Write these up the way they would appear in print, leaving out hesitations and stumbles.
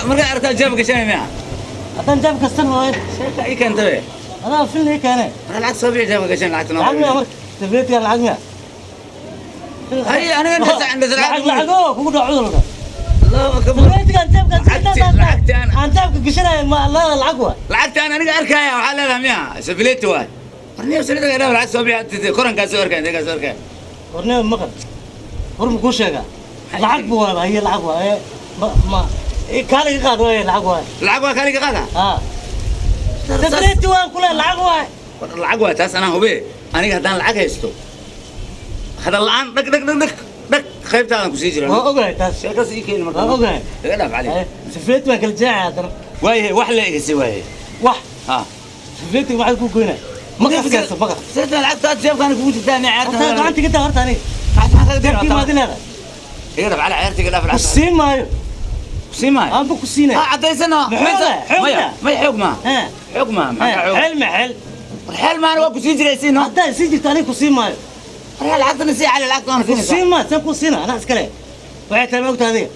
Markaa aragtaa jeebka gashanay miya? Haddaan jeebka kastan waayo. Sheeka ii keenta be. Adaa filna ii keene. Marka lacag soo bixi, jeebka gashan lacagta noo. Lacag miya marka? Safleetigan lacag miya? Hay, aniga indhas lacag lacag oo kugu dhaco cudurka. Allahu akbar. Safleetigan jeebka Lacagti aan jeebka gashanayo ma lacag waay. Lacagta aan aniga arkaya waxaa leedahay miya? Safleeti waay. Warniyo safleetiga idhaaf, lacag soo bixi, korankaa soo arkaya, intee kaa soo arkaya. Warniyo maqal. War ma kuu sheegaa? Lacag bu waay, haye lacag waay. Ma kaaliga qaad waay, lacag waay. Lacag waa kaaliga qaada? Haa. Safleeti waan kule, lacag waay. Lacag waay taas anaa hube. Aniga haddaan lacag haysto hadal la'aan dhag dhag dhag dhag dhag qaybtaadan kusii jira. Waa ogahay taas. Sheekaas ii keeni marka. Waa ogahay. Iga dhaaf Cali. Safleeti waan kala jeexaya haddana. Waayahay, wax la igasi waayahay. Wax? Haa. Safleetiga maxaad ku goynaa? Maqas kaysto maqas. Safleetiga lacagta aad jeebkaana kugu jirtaa miya ceerta? Horta gacanta iga daa horta aniga. Jeebkii maad leedahay. Iga dhaaf Cali, ceerta iga dhaaf Ku lacagta. siin maayo. Ku siin maayo? Aanba ku siinaya. Ha caddaysana. Maxaa? Maya maya, xoog maaha. Xoog maaha, maxaa xoog? Xel ma xel? War xeel maana waa ku siin jiray siino. Haddaa sii jirto aniga ku siin maayo. War lacagtana sii Cali, lacagta waana Ku siinaysaa. siin maayo, saan ku siina anaa iskale. Waxay tahay ma ogtahay adiga?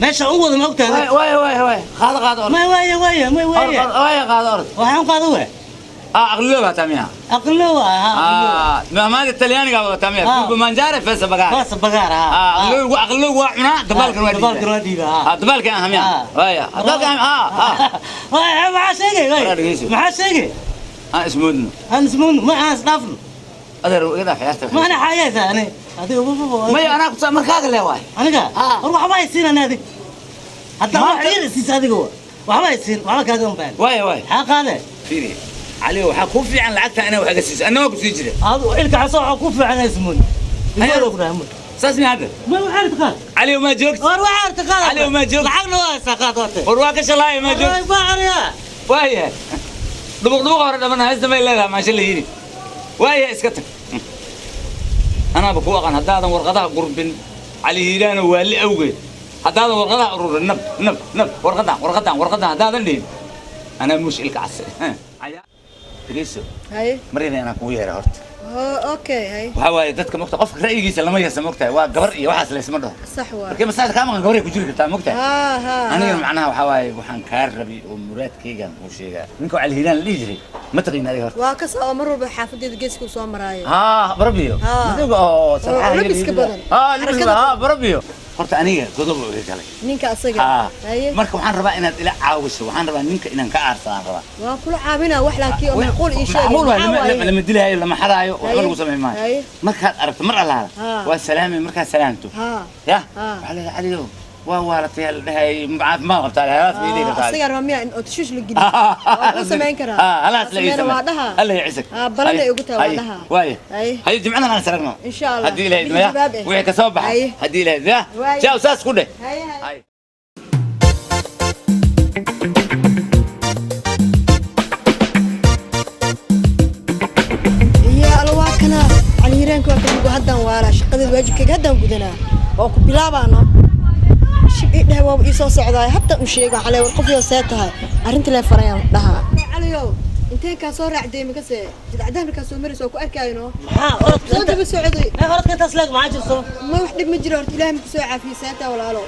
Meesha u wada ma ogtahay adiga? Waay waay waay, qaado qaado orod. May waaya waaya may waaya. Waay, qaado orod. Waxaan qaado waay. Ah, aqliloo baa taa miya? Aqlilo waa ha. Ah, maamaada Talyaaniga wadataa miya? Kulba manjare feesa bagaar. Feesa bagaar ha. Ah, aqlilowgu aqlilowgu waa cunaa, dabaalkan waa dhiibaa. Dabaalkan waa dhiibaa ha. Ah, dabaalkan ah miya? Waaya, dabaalkan ah ah. Waay, maxaa sheegay waay? Maxaa sheegay? Aan ismoodno. Aan ismoodno, ma aan isdhaafno. Adeer iga dhaaf ciyaarta. Ma ana xaayaysa ani. Adiga maya, anaa ku markaaga le waay. Aniga? War waxba ay siin ani adiga. Hadda wax yar siis adiga waa. Waxba ay siin, waxba kaaga baan. Waay waay. Maxaa qaade? Fiiri. Cali, waxaa ku fiican lacagta inaa wax iga siiso. Anna waa ku sii jira. Adu ilka xaso waxaa ku fiican ismoodno. Saas miya hadda? Ma waxaad qaad? Cali ma joogto? War waxaad qaad? Cali ma joogto? Lacagna waa saqaad wate. War waa ka shalaay ma joogto? Waa aniga. Waayahay. Dhubuq dhubuq hore dhamana haysta may leedahay maasha la yidhi. Waayahay, iska tag. Anaaba ku aqaan haddaadan warqadaha gurbin Cali Hiiraano waali awgeed. Haddaadan warqadaha ururin nab nab nab warqadan warqadan warqadan haddaadan dhihin anaa muush ilka case. Dhegeyso. Haye. Marina inaan kugu yeera horta. Okay, haye. Waxaa waaye dadka mogta qofka ra'yigiisa lama yeesa mogtahay, waa gabar iyo waxaas laysma dhaho. Sax waa. Markii masaajid kaa maqan gabaray ku jiri kartaa mogtahay. Ha ha. Aniga macnaha waxaa waaye waxaan kaa rabay oo muraadkaygaan kuu sheegaa. Ninka Cali Hiiraan la dhihi jiray ma taqiin adiga horta? Waa ka soo mar walba xaafadeeda geeska soo maraayo. Haa, barabiyo. Madowga oo sarxaha labiska badan. Haa, labiska, haa, barabiyo. Horta aniga godob uu iga galay. Ninka asaga. Haye. Marka waxaan rabaa inaad ila caawiso, waxaan rabaa ninka inaan ka aarsadaan rabaa. Waa kula caawinaa wax laakiin oo macquul ii sheeg. Macquul waa, lama dilaayo, lama xadaayo, waxba lagu samayn maayo. Markaad aragto mar allaala waa salaamay, markaad salaamto. Ya? Waxaa leedahay Caliyow waa waalatay la dhahay, caafimaad qabtaa halaas bay dhihi kartaa. Asaga rabaa miya in oo tashuush la geliyo? Waa ku samayn karaa. Halaas la ii waa samay. Dhaha. Alla ycisag. Balana igu tahay waa dhaha. Waaye. Haye, jimcadan aan saragno. Insha Allah. Haddii Ilaahay idmo ya. Wixii ka soo baxay. Haddii Ilaahay idmo ya. Jaaw saas ku dheh. Haye. Iyo alla waa kana Cali Hiiraanka waa kan haddaan waala shaqadeed waajibkayga haddaan gudanaa. Waa ku bilaabaano. Shib ii dheh waa ii soo socdaay hadda u sheego Cali, war qof yoo see tahay arrinta lee farayaan dhahaa. Caliyow intee kaa soo raacday makase jidcadaha markaa soo marayso ku arkayno? Maxaa orodka soo daba socday? Orodka intaas leeg maxaa jirto? Ma wax dhib ma jiro horta, Ilaahay ma ku soo caafiyey seetaa walaalo?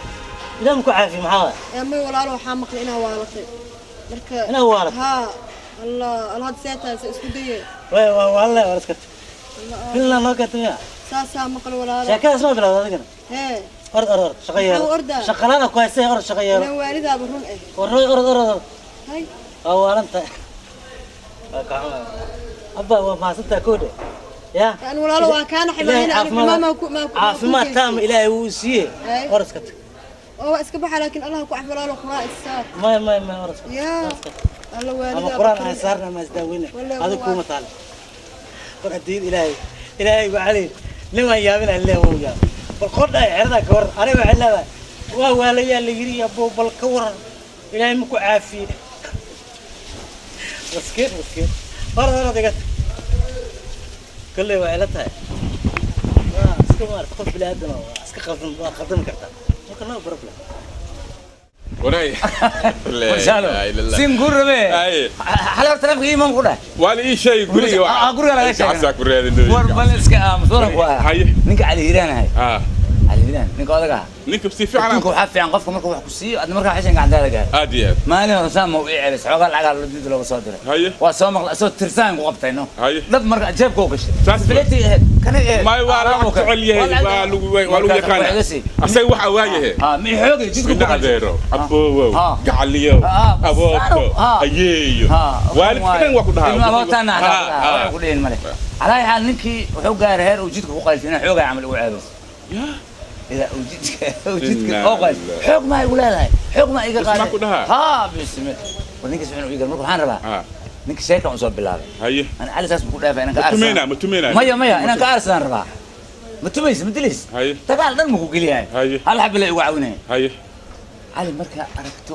Ilaahay ma ku caafiyo maxaa waay? May walaalo, waxaa maqlay inaa waalatay. Marka inaa waalatay? Haa, Allah Allah, hadda seetaa se isku dayay. Waay waa wallahi waa iska filna noo keentay miya? Saasaa maqlay walaalo. Sheekadaas ma bilowda adigana? Hee. Orod orod orod shaqo yeelo. Shaqalada ku haystay, orod shaqo yeelo. Inaan waalidaaba run eh. War orod orod orod. Hay. Waa waalantahay. Waa ka xumahay. Abba waa mahadsantahay koodhe. Ya? Aan walaalo waa kaana ximaayna aniga ma ku ma ku caafimaad taam Ilaahay wuu siiyey. Orod iska tag. Oo waa iska baxa laakiin Allah ku cafi walaalo, quraan isaar. May may may, orod iska. Ya. Allah waalidaa. Ama quraan aan saarna ma isdaaweyna. Adiga kuma taal. War adiin Ilaahay. Ilaahay waa cali. Nin waan yaabin alle wuu yaab. Bal qodha ay xerada ka war aniga waxay leedahay waa waalayaa la yiri abo, bal ka waran Ilaahay ma ku caafiye. Maskiin maskiin. Orod orod iga tag. Kolley waa ila tahay. Waa iska maarata qof bini'aadam ah, waa iska qaldan, waa qaldami kartaa. Marka no problem. Waray. Marshalo. Sin gurbe. Hal hor taleefanka iimaan ku dheh. Waa la ii sheegay guriga. Guriga laga sheegay. Gacantaa ku raadinay. War bal iska aamus waran ku ah. Haye. Ninka Cali Hiiraan ahay. Ah. Cali Hiiraan ninka odaga ah. Ninka si fiican adduunka waxaa fiican qofka marka wax ku siiyo adna markaa xishan gacantaada gaar. Aad iyo aad. Maalin hore saan ma u ii celis xoogaa lacagaa dib looga soo diray. Haye. Waa soo maqla soo tirsaan ku qabtay no. Haye. Dhab marka jeebka u gashay. Saas ba. Bileti ahayd kana ahayd. May waa la jecel yahay, waa lagu yaqaana. Asaga waxa waa yahay. Ha mi xoogay jidka ku Ina qabtay. adeero, aboowow, Ha. gacaliyow, Ha, abooto, ha. ayeeyo. Ha, Waalidka dhan waa ku dhahaa. Ilma abootaana Ha, ha. wax ku dhihin male. Calaa xaal ninkii wuxuu gaaray heer uu jidka ku qayltay inaan xoogay camal ugu ceebayso. Ya. Ilaa uu jidka Inna oo qayl. lillahi. Xoog ma igu leedahay. Xoog ma iga Bas maa qaaday. ku dhahaa? Ha, bismi. War ninkaas wuxuu iga marka waxaan rabaa. Ha. Ninka sheeka u soo bilaabay. Haye. Ana cali saas ku dhaafay inaan ka Ma aarsan. tumeynaa, ma tumeynaa. Maya inaan ka aarsan rabaa. Ma tumaysa, ma dilays. Haye. Dagaal dhan ma ku geliyahay. Haye. Hal xabba la igu caawinaya. Haye. Cali markaa aragto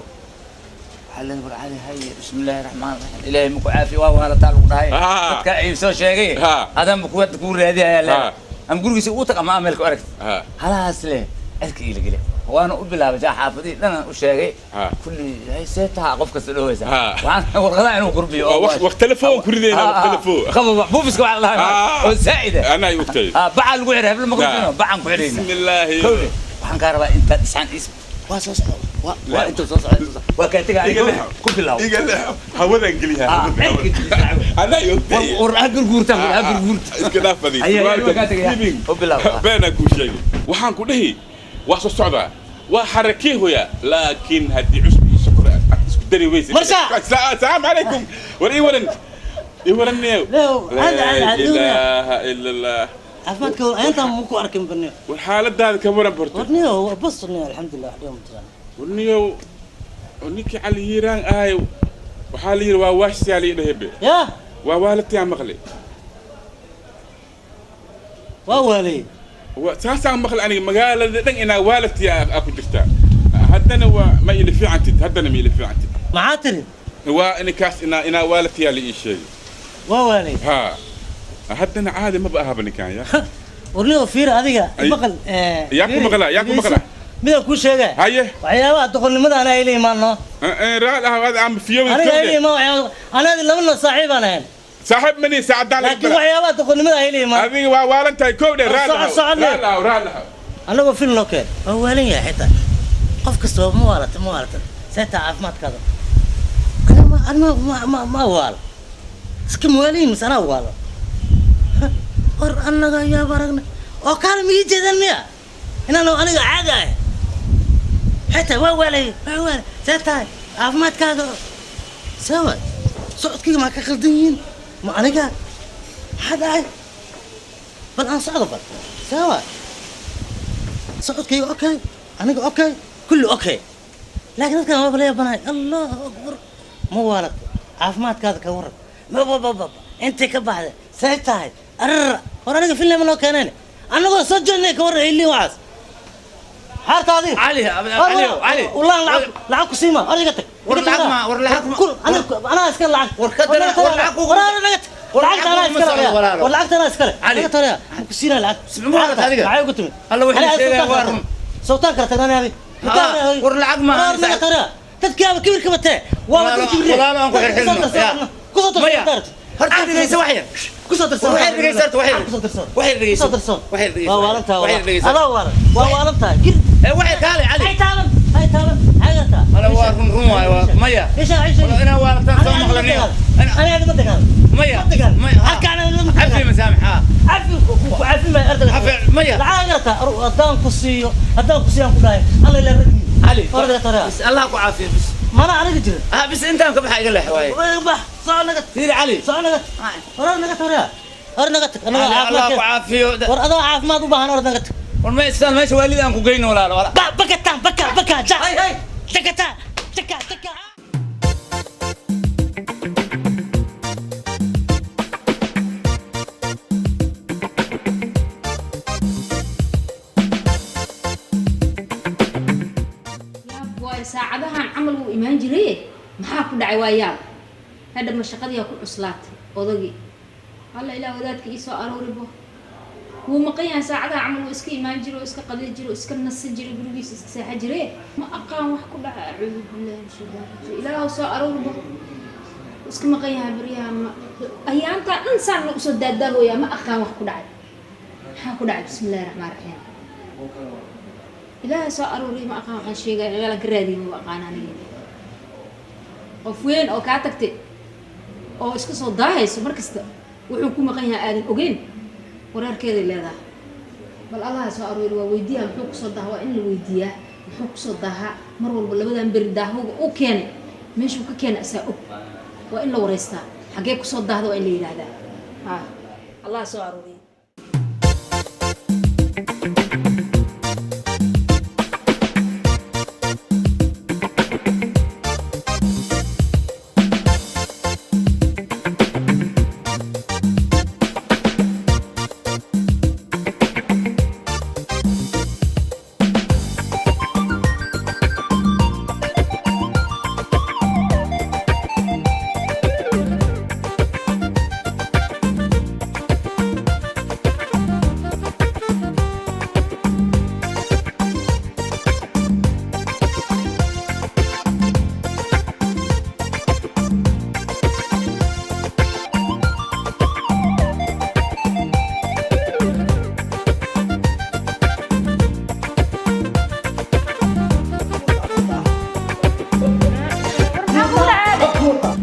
waxaa leedahay war cali haye bismillaahi raxmaan raxiim ilaahay ma ku caafiyo waa waalataa lagu dhahay. Ah. Dadka ay soo sheegay. Ah. Adan ma kuu raadiyayaa leedahay. Ah. Ama gurigiisa ugu tag ama ameelka u aragto. Ha. Halahaas leh cirka iila geli. Waana u bilaabay jaa xaafadihii dhan aan u sheegay. Ah. Kulli hay see taha qof kasta dhahaysa. Ah. Waxaan warqadaha inuu kurbiyo. Waa wax telefoon ku ridayna, wax telefoon. Qaba buufiska waxaa la dhahay Ah. oo zaa'ida. Anaa igu ogtahay. Ah, bacaa lagu xiray hebel ma ku xirino, bacaan ku xirayna. Bismillaahi. Kowde, waxaan kaa rabaa intaad isxaan is waa soo socda. Waa intuu soo socda, intuu soo socda. Waa kaa tegaa Iga leexo. ku bilaabo. Iga leexo. Hawadaan geliyaa. Ah, cirka gelisaa. Anaa igu ogtahay. War ha gurguurta, war ha gurguurta. Iska dhaaf badi. Aye, aye, waa kaa tegayaa. U bilaabo. Beenaan kuu sheegay. Waxaan ku dhihi waa soo socdaa. Waa xarakee hoya. Laakiin haddii cusbi iyo sokor aad isku dari weysid. Marsa! Salaamu calaykum. War ii waran. Ii waran neew. Leew, Laa caadi, caadi, ilaaha illa Allah. Caafimaadka intaan ma ku arkin baniyo. War xaaladaada ka waran barto. Warniyo bas niyo alxamdulillah wax dhibo ma jiraan. Warniyow ninkii Cali Hiiraan ahay waxaa la yidhi waa waashsiyaa la ii dhahay be. Yaa Waa waalidtii maqlay. waa waalay. Saasaan maqlay aniga magaalada dhan inaa waalidtii aa ku jirtaa. Haddana waa ma ila fiicantid, haddana ma ila fiicantid. Maxaa tiri? Waa inkaas inaa waalidtiyaa la ii sheegay. Waa waalay. Ha. Haddana caadi maba ahaba ninkaan ya. Warniyo fiir adiga Ay. maqal Yaa ku maqlaa, yaa ku maqlaa. Midaan kuu sheegay. Haye. Waxyaabaha doqonnimada anaa ila imaano. Raal ah aad aan fiyo Aniga ila imaan waxyaaba anaa laba nin saaxiib aan ahayn. Saaxiib mani saacadaan Laakiin waxyaabaha doqonnimada ila imaan. Adiga waa waalan tahay kow dhe raal ah. Socod, socod. Raal ah, raal ah. Anagoo film noo keen. Waa waalan yahay xitaa. Qof kasta ma waalata, ma waalata. Seetaa caafimaadkaada. Aniga ma aniga ma ma waalo. Iska mawaaliin mise anaa waalo. War annaga yaab aragnay. Oo kaale ma ii jeedaan miya? Inaan aniga caadi ahay. Xitaa waa waalay, waa waalay. See tahay caafimaadkaaga. See waay. Socodkayga maa ka khaldan yihiin? Ma aniga? Maxaa dhacay? Bal aan socdo bal. See waay. Socodkayga okay, aniga okay, kulli okay. Laakiin dadkan waa bala yaabanahay. Allahu akbar. Ma waalato. Caafimaadkaada ka waran. Ma ba ba ba. Intay ka baxday. See tahay. Arr. War aniga film ma noo keeneen. Annagoo soo jeednay ka waran ilii waxaas. Xaarta adiga. Cali, Cali, Cali. Wallah lacag ku siima. Adiga tag. War lacag ma, war lacag ma. Kul aniga iska lacag. War ka dara, war lacag kugu- War aniga tag. War Lacagta lacag anaa kuma iska socdo leh. walaalo. War lacagta anaa iska leh. Cali. Naga taraya. Ma ku siinaa lacag. Ma walaalo adiga. Maxay ugu timid? Alla wixii Aniga sheegaya sultaan waa kala run. tag. Sultaan kala tagnaan abi. Ha, war lacag ma War aha. naga taraya. Dadkii aba kibir ka batee. Waa Walaalo- dad kibir. walaalo aan ku xirxirno. Ya. Ku soo darso. Maya. Horta dhegeyso wax yar. Ku soo darso. War waxay dhegeyso horta, wax yar. Ku soo darso. Wax yar dhegeyso. Ku soo darso. Wax yar dhegeyso. Waa waalantahay Wax yar dhegeyso. Adaa waalan. Waa waalantahay. Gir. Wax yar kaale, Cali. Hay taaban. Hay taaban. Hay gartaa. Hala waa run run waaye, waa maya. Isha isha. Walaal inaa waalataan soo maqlanayo. Aniga ma dagaal. Maya. Ma dagaal. Maya. Halkaan aniga ma Cafi dagaal. masaamix, ha. Cafi ku cafi ma ardayga. Cafi, maya. Lacag gartaa. Haddaan ku siiyo, haddaan ku siiyo aan ku dhahay. Alla ilaa rajmi. Cali. Ardayga taraa. Bas Allah ku caafiyo bas. Mana aniga jirin. Ha, bas intaan ka baxa iga leex waaye. Bax, soo naga. Fiiri Cali. Soo naga. War naga taraa. War naga tag. Anaga Cali, Allah ku caafimaad. caafiyo. War adoo caafimaad u baahan war naga tag. War ma istaan meesha waalid aan ku geyno walaalo, walaal. Ba bakataan baka baka ja. Hay hay. Jakata. Jaka jaka. Yaab waay saacadahan camal wuu imaan jiray maxaa ku dhacay waa yaab hadha ma shaqadii ku cuslaatay odagii alla ilaah wadaadka ii soo arooribo wuu maqan yahay saacadaha camal wuu iska imaan jiray oo iska qadin jiray oo iska nasan jiray gurigiisa iska seexan jiray ma aqaan wax ku dhacay acuudu billahi min shaytaani rajiim ilaahu soo arooribo wuu iska maqan yahay baryaha ma ayaantaa dhan saan lagu soo daadaagooyaa ma aqaan wax ku dhacay maxaa ku dhacay bismillahi raxmaan raxiim. Ilaahay soo aruuriy ma aqaan waxaan sheegaya meelaan ka raadiyay ma aqaan aniga. Qof weyn oo kaa tagtay oo iska soo daahayso mar kasta wuxuu ku maqan yahay aadan ogeyn wareerkeeday leedahay. Bal allaha soo aruuri waa weydiiyaa muxuu kusoo daaha, waa in la weydiiyaa muxuu kusoo daahaa mar walba labadan beri daahowga u keenay meeshuu ka keenay asaa og, waa in la wareystaa xaggee kusoo daahda waa in la yidhaahdaa. Ha allaha soo aruuriy.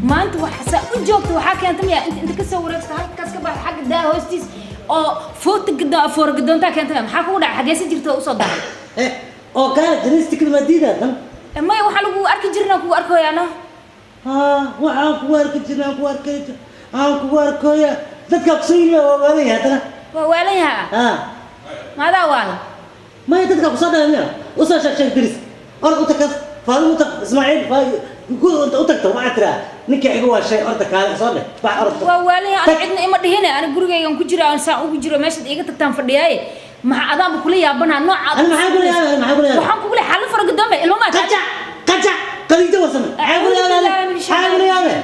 Maanta waxa u joogta waxaa keenta miya inta ka soo wareegta halkaas ka bax xagga daa hoostiis oo foota gado foor gadoonta keenta maxaa kugu dhacay xagee si jirta u soo dahay oo gaar jinisti kala madiida dan maya waxa lagu arki jirna kugu arkoyaano waxaan kugu arki jirna aan kugu arkay aan kugu arkoya dadka ku soo yimid waa waalan yahay haddana waa waalan yahay maadaa waala maya dadka ku soo dhahay miya u soo sheeg sheeg diris orod u tag faadimo u tag Ismaaciil u tagta waxaa tiraa ninkii iga waa shay orda kaale soo dheh bax orod waa waalan yahay aniga cidna ima dhihine aniga gurigaygan ku jira aan saan ugu jiro meeshaad iiga tagtaan fadhiyaaye maxaa adaanba kula yaabanaa nooca ani maxaan kula yaabay maxaan kula yaabay waxaan kugu leeyahay xallo fara gadoon bay ilmo maa qajac qajac qadiijo warsame maxaan kula yaabay maxaan kula yaabay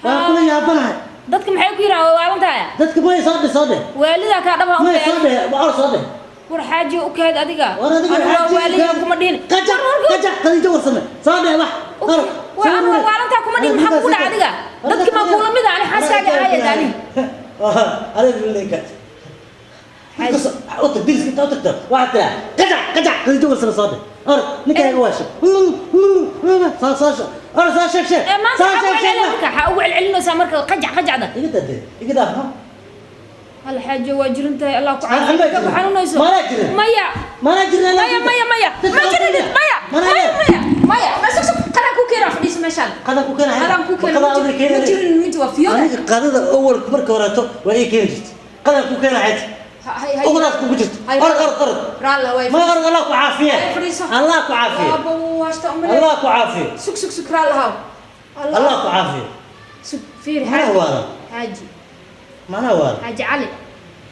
waan kula yaabanahay dadka maxay ku yiraahdaan waa waalan tahay dadka maya soo dheh soo dheh waalidaa kaa dhaba maya soo dheh orod soo dheh war xaaji u kaad adiga war adiga waa waalidaa kuma dhihin qajac qajac qadiijo warsame soo dheh wax orod waa anu waalantaa kuma dhihin maxaa kugu dhaca adiga dadki maa kuula mid ah ani xaaskaaga ahayd ani adiga leeyahay u tag diriska inta u tagto waxaad tiraa qajac qajac qadiijo warsame soo dheh orod ninkaaga waa shay soo soo orod soo sheeg sheeg maanta waxaa ugu celcelinaysaa marka qajac qajacda iga dade iga dhaaf ha hal xaajo waa jirantahay allah ku caafiyo ku xanuunayso maya mana jirin maya maya maya ma jirin maya maya maya maya ma soo soo qada ku keenaa fadhiiso meeshaan qada ku keenaa qada ku keenaa ma jirin mid waa fiyo aniga qadada awal marka horeeto waa ii keeni jirtay qada ku keenaa xayd uqdaas kugu jirto orod orod orod raalla way ma orod allah ku caafiye allah ku caafiye abo waashta umre allah ku caafiye sug sug sug raalla haw allah ku caafiye sug fiir xaaji xaaji mana waala xaaji cali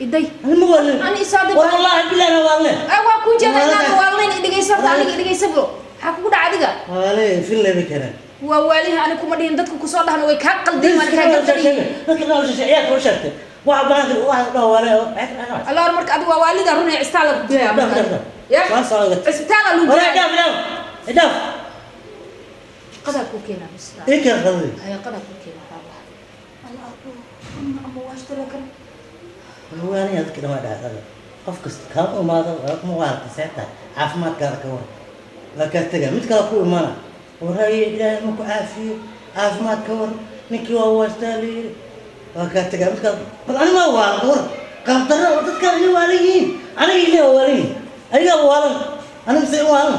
iday ani ma waalin ani isaadi wallahi billahi ana waalin waa ku jeeda inaan waalin idhigayso horta aniga idhigayso bro maxaa kugu dhaca adiga waale fil leebi karaan waa waaliha ani kuma dhihin dadku kusoo dhahna way kaa qaldayn waan kaa qaldayn dadka qaar waxay ciyaar ku sheegtay wax baan wax dhaw waale allah marka adigu waa waalida run ee isbitaal ku geeyaa ya isbitaal lagu geeyaa dhaaf dhaaf dhaaf qada ku keenaa bas ee ka qadadi ay qada ku keenaa allah ama waashtalo kan waana dadka dhammaan dhacdada qof kasta kaa imaado waa kuma waarta seeta caafimaadkaada ka waran waa kaa tagaa mid kale ku imaana waraaye ilaahay ma ku caafiyo caafimaad ka waran ninkii waa waastaa la yiri waa kaa tagaa mid kale bal ani maa waalan ka waran qaabdarro oo dadkaan ila waalan yihiin aniga ila waa waalan yihiin anigaa waalan aniga mise waalan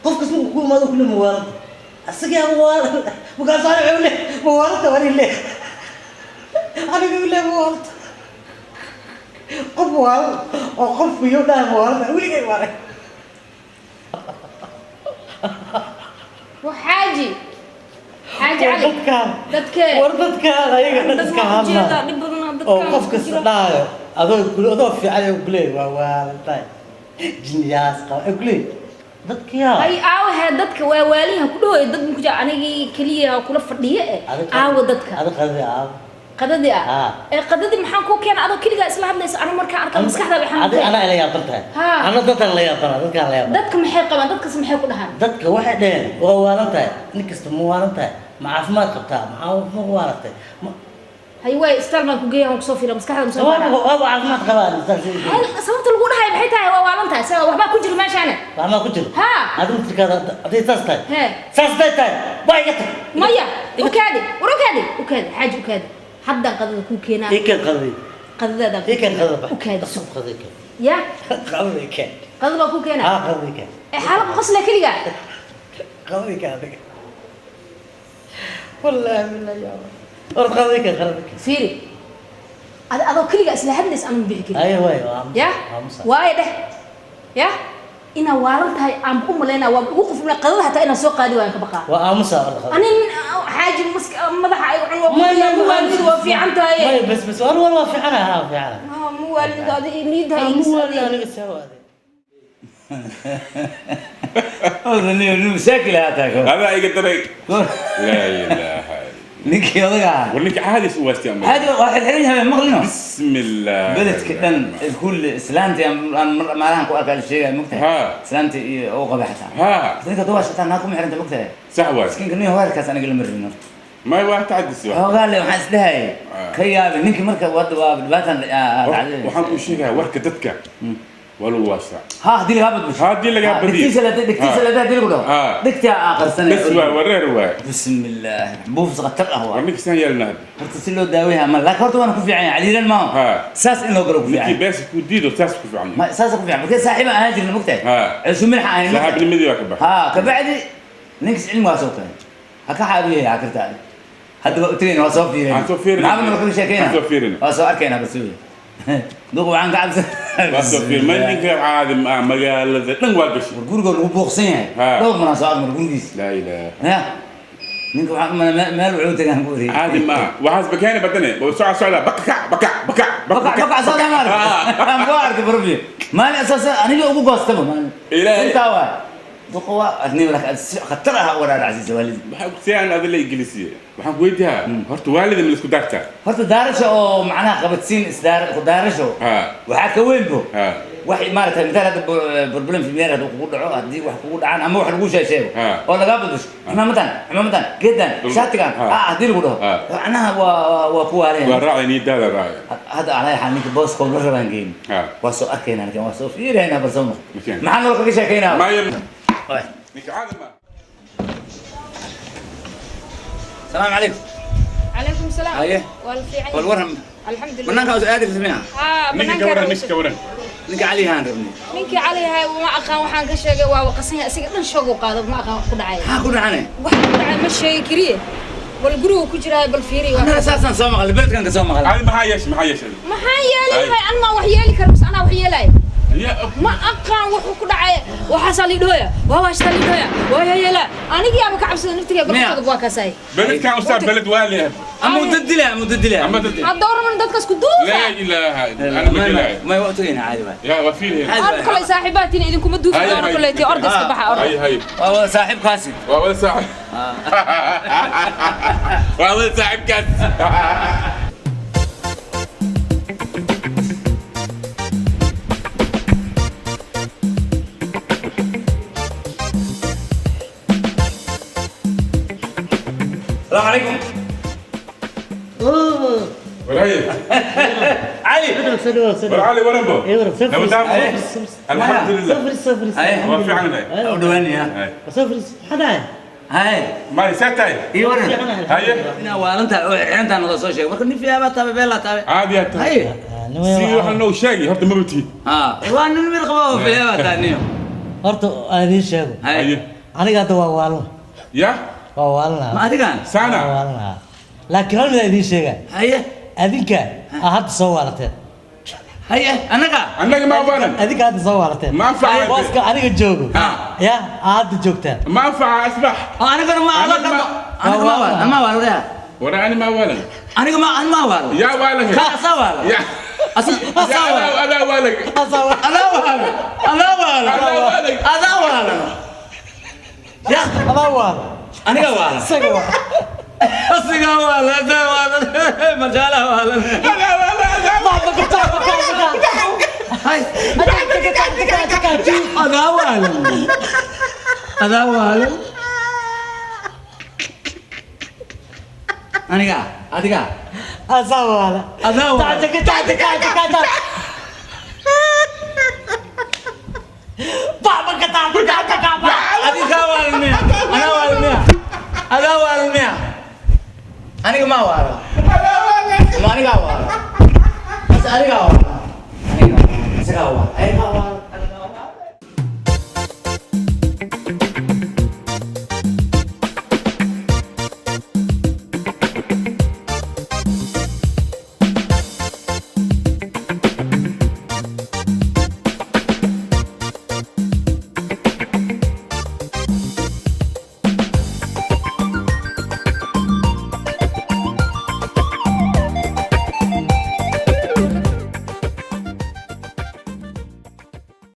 qof kasta markuu ku imaado kule ma waalanta asagaaba waalan markaasu aniga wuxuu leeyahay ma waalanta waan ile aniga ile ma waalanta qof waalan oo qof iyo dhaha ma waalanta weligay waalan waa xaaji xaaji cali dadkaan dadkee war dadkaan ayaga dhan iska hadlaa dhib badan oo qof kasta dhahayo adoo kule adoo fiican ee kule waa waalantahay jinniyaas qaba ee kule dadkiyaa ay aawahe dadka waa waaliha ku dhahoy dad ku jira anigii kaliya kula fadhiye eh aawa dadka ada qadadi aawa qadadii ah ee qadadii maxaan ku keenay adoo kaligaa isla hadlaysa ana markaan arka maskaxda waxaan adi anaa ila yaaban tahay ana dadkan la yaabana dadkaan la yaabana dadka maxay qabaan dadkas maxay ku dhahaan dadka waxay dhaheen waa waalan tahay nin kasta ma waalan tahay ma caafimaad qabtaa maxaa ma waalatay Hay waay isbitaal baan ku geeyaa, waan kusoo fiira maskaxda masoo Waa waa caafimaad qabaa. Hal sababta lagu dhahay maxay tahay? Waa waalan tahay isaga, waxbaa ku jira meeshaana. Waxmaa ku jiro? Ha. Adigu tirkaada hadday saas tahay, Hee. saas hadday tahay, waa iga tag. Maya, ukaadi, war ukaadi, ukaadi xaaji, ukaadi, haddaan qadada kuu keenaa. Ii keen qadadii. Qadadaadaan kuu Ii keen keenaa. qadada bax. Ukaadi. Qasab qadada keen. Ya. Qadadii keen. Qadada baan kuu keenaa. Haa, qadadii keen. Ee xaalad qosle keligaa. Qadadii keen adiga, wallaahi billahi yaa war, qadadii keen, qadadii keen. Fiiri, adoo keligaa isla hadlays aan bixi karin. Ayo waay, waa aamusa. Ya. Aamusa. Waayo dheh ya inaa waalan tahay aan u malaynaa, waa ugu qufna qadada hataa inaan soo qaadi waayan ka baqaa. Waa aamusa war qadada. Anin xaaji mask madaxa ay cun waa muwaalid, waa fiican tahay. May, bas bas, war war, waa fiicana, haa, fiicana. Ah, muwaalid adi niidha. Muwaalid aniga see waa adiga. Masaakil haa tahay. Adaa iga daray, laa ilaaha. Ninkii odaga ahaa. War ninka caadis u waastay ama caadi waa xirxiran yahay, maqlino. Bismillah. Beledka dhan kulli islaantii aan maalahan ku arkaa la sheegaya, mogtahay? Ha. Islaantii iyo oo qaba xataa. Ha. Ninka duwaa shataa naa kuma xiranta, mogtahay? Sax waay. Miskiinka nin hogaarkaas aniga lama rabin horta. May, waa tacadis waa. Xoogaa le waxaan isdhahayay ka yaabay ninkii marka wadda waa dhibaatan dhacday. Waxaan kuu sheegayaa warka dadka waa lagu waastaa. Ha, haddii lagaa badbasho. Haddii lagaa badiyo. Dhegtiisa la dhegtiisa la haddii lagu dhaho. Ha. Dhegtaa aa qarsanaya. Bes waay, wareer waay. Bismillaah, buufis khatar ah waa. War ninka saan yeelna hadda. Horta si loo daaweeyaa ma, laakiin horta waana ku fiican yahay caliilan maaha. Ha. Saas in loo galo ku ninkii fiican. Beesa ku diido saas ku fiican ma yahay. saas ku fiican markee saaxiib aan ahaan jirna, mogtahay? Ha. Cusub milxa ahayn, mogtahay? Saaxiibnimadii waa ka bax. Ha, kabacdi ninkas cilmigaa soo keenay ha ka xaabiyo ha karta. Hadda waa utagayna, waa soo fiirina. Aan soo fiirina. Maxaa nala kaga sheekayna? Aan soo fiirina. Waa soo arkaynaa bas wey duq waxaan ka cabsan. Waa soo fiir ma, ninka caadi ma ah, magaalada dhan waa gashay. War guriga lagu booqsan yahay. Ha. Dhowr maraan soo agmar gurigiisa. Laa ilaaha. Ya ninka waxaan meel wuxuu tagaan ku wareegay. Caadi ma ah, waxaas bakeeni badane socda socda, bakac bakac bakac. Bakac bakac soo dhamar aan ku arkay barbi maalin asaas aniga ugu goostaba maalin. Ilaahay. Intaa waa duqa waa arnii lak si khatar ah waraar casiisa waalidi. Waxaa si aan adila ingilisiye, waxaan ku weydiiyaa horta waalida ma laisku daartaa? Horta daarasha oo macnaha qabadsiin isdaar daarasho. Ha. Waxaa ka weyn bo Ha. wax maaragtay midaal hadda problem familiar hadduu kugu dhaco, haddii wax kugu dhacaan ama wax lagu sheesheego Ha. oo lagaa badbasho cimaamadan cimaamadan geedan shaatigan. Ha. Ah, haddii lagu dhaho Ha. macnaha waa ku waareen. Waa raacay, niyadaada raacay. Hadda alaa xaal ninka booskood la rabaan geyn. Ha. Waa soo arkaynaa ninkan, waa soo fiiraynaa bal soo noqo. Makeen. Maxaa nolo kaga sheekaynaa? Maya. Waay. Ninka caadi ma ah. Salaamu calaykum. Calaykum salaam. Haye. Waa la fiican. Bal warram. Alxamdulilah. Banaanka waa aadi rabnaa. Haa. Ninka ka waran, ninka ka waran. Ninka cali haan rabnay. Ninkii cali yahay ma aqaan, waxaan ka sheegay waa waqasan yahay isaga dhan, shoog uu qaado ma aqaan wax ku dhacay. Maxaa ku dhacane? Wax ku dhacay ma sheegi kariye, bal guriga ku jiraa, bal fiiri waa. Annaga saasaan soo maqalay, beledkan ka soo maqalay. Caadi maxaa yeeshay, maxaa yeeshay? Maxaa yeelay? An maa wax yeeli kara mise anaa wax yeelaya? Ya. Ma aqaan wuxuu ku dhacay, waxaasaa liidhooya, waa waashtaa liidhooya, waa yeela anigii ama ka cabsada naftiga. Miya? Barkada waa kaasay. Beledkan ustaa beled waali ah. Ama uu dad dilaa, ama uu dad dilaa. Ama dad- Hadda warman dadkaas ku duufa. Laa ilaaha illa ana, ma gelaayo. May waa utagayna, caadi waay. Ya waa fiirheen. Caadi Aan waay. kolay saaxiibaatiin idinkuma duufi Hay, doono hay. koleytii, orda iska baxa, orda. Hay hay. Waa wada saaxiibkaasi. Waa wada saaxib, waa wada saaxibkaas. Salaamu calaykum. War haye. Cali. War cali waranbo. إيه ورا، سفر. nabadaamo. سفر. Alxamdulilah. سفر سفر. Haye. Waa fiicanahay. U dhawaanaya. Hay. سفر حدا. Haye. Mari see tahay? Ii waran. Haye. Inaa waalantahay oo xirxirantaa nala soo sheegay marka nin fiyaabaa taabe beelaa taabe. Caadi aa tahay. Haye. Si waxaan noo sheegi horta maba tihid. Ha, waa nin mid qaba oo fiyaabaa tahay niyo. Horta aan idiin sheego. Haye. Haye. Aniga hadda waa waalan. Ya. Waa waalanaa. Ma adigan? Saana. Waa waalanaa, laakiin hal mid aan idiin sheegaa. Haye. Adinka aa hadda soo waalateen. Haye, annaga. Annaga ma waalan. Adinka hadda soo waalateen. Ma anfaca. Booska aniga joogo Ha. ya aa hadda joogtaan. Ma anfaca asbax. Oo anigana ma Aniga ma- aniga ma waal, ma waal walaal. Wara ani ma waalan. Aniga ma an ma waal. Yaa waalan. Ka asaa waal. Ya. Asa Ya asaa waal. adaa waalan. Adaa waal. Adaa waal. Adaa waalan. Adaa waal. Ya. Adaa waala. Aniga waal. Isaga waa. Asiga waal, adaa waal. Marjaala waal. Adaa waalan, adaa waalan. Hay. Adaa waal. Adaa waal. Aniga, adiga. Asaa waala. Adaa waala. Tactaka, tactaka, tactaka. Bacbaka, tactaka, tactaka, bac. Adigaa waalan miya? Anaa waalan miya? Adaa waalan miya? Aniga maa waala? Ma anigaa waala? Mase anigaa waala? Anigaa waala. Isagaa waala. Ayagaa waala.